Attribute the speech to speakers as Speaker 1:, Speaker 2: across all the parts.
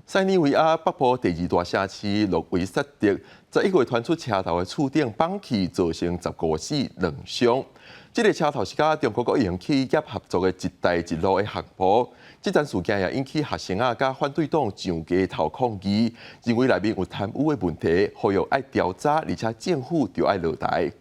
Speaker 1: 塞爾維亞北部第二大城市諾維薩德，11月傳出車頭的厝頂崩去，造成15死兩傷。這个車頭是佮中國國營企業合作的“一帶一路”的項目。這樁事件也引起學生仔佮反對黨上街頭抗議，認為內面有貪污的問題，呼籲愛調查，而且政府著愛落台。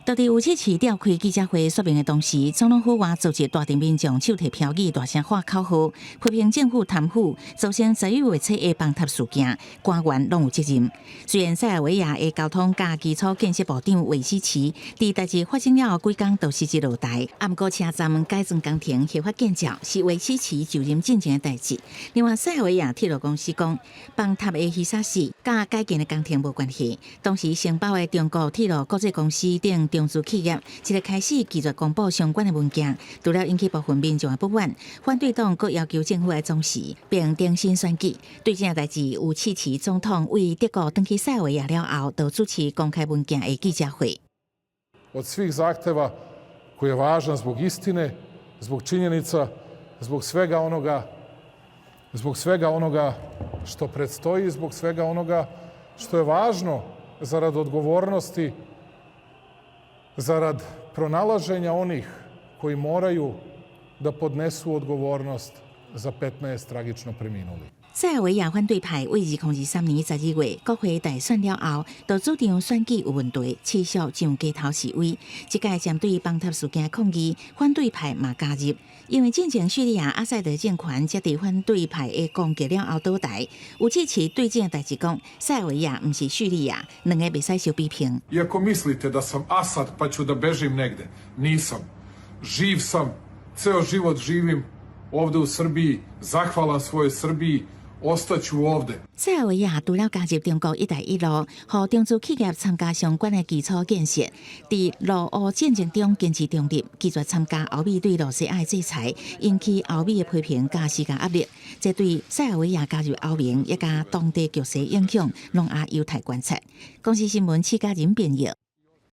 Speaker 2: 就佇烏契奇召開記者會說明的同時，總統府外組織大陣民眾手提標語，大聲喊口號，批評政府貪腐，造成11月初的崩塌事件，官員攏有責任。雖然塞爾維亞的交通佮基礎建設部長韋斯奇佇代誌發生了後幾工就辭職落台，毋過車站改裝工程合法建造是韋斯奇就任進前的代誌。另外，塞爾維亞鐵路公司講，崩塌的魚沙死佮改建的工程無關係。當時承包的中國鐵路國際公司等中資企業，這个開始拒絕公布相關的文件，除了引起部分民眾的不滿，反對黨閣要求政府愛總辭，並重新選舉。對這件代誌，烏契奇總統為德國轉去塞爾維亞了後，就主持公開文件的記者會。
Speaker 3: Od svih zahteva koji je važan zbog istine, zbog činjenica, zbog svega onoga što predstoji, zbog svega onoga što je važno zarad odgovornosti, zarad pronalaženja onih koji moraju da podnesu odgovornost za 15 tragično preminulih.
Speaker 2: 塞爾維亞反對派為2023年12月國會大選了後，就主張選舉有問題，持續上街頭示威。這屆針對崩塌事件抗議，反對派嘛加入。因為進前敘利亞阿薩德政權才佇反對派的攻擊了後倒台，烏契奇對這個代誌講，塞爾維亞毋是敘利亞，兩个袂使相比評。
Speaker 3: Iako mislite da sam Asad pa ću da bežim negde, nisam. Živ sam, ceo život živim ovde u Srbiji, zahvalan svojoj Srbiji, ostaću ovde。
Speaker 2: 塞爾維亞除了加入中國“一帶一路”，予中資企業參加相關的基礎建設，佇俄烏戰爭中堅持中立，拒絕參加歐美對羅西亞的制裁，引起歐美的批評佮施加壓力。這對塞爾維亞加入歐盟，也佮當地局勢影響，攏也有待觀察。公視新聞，施嘉仁編譯。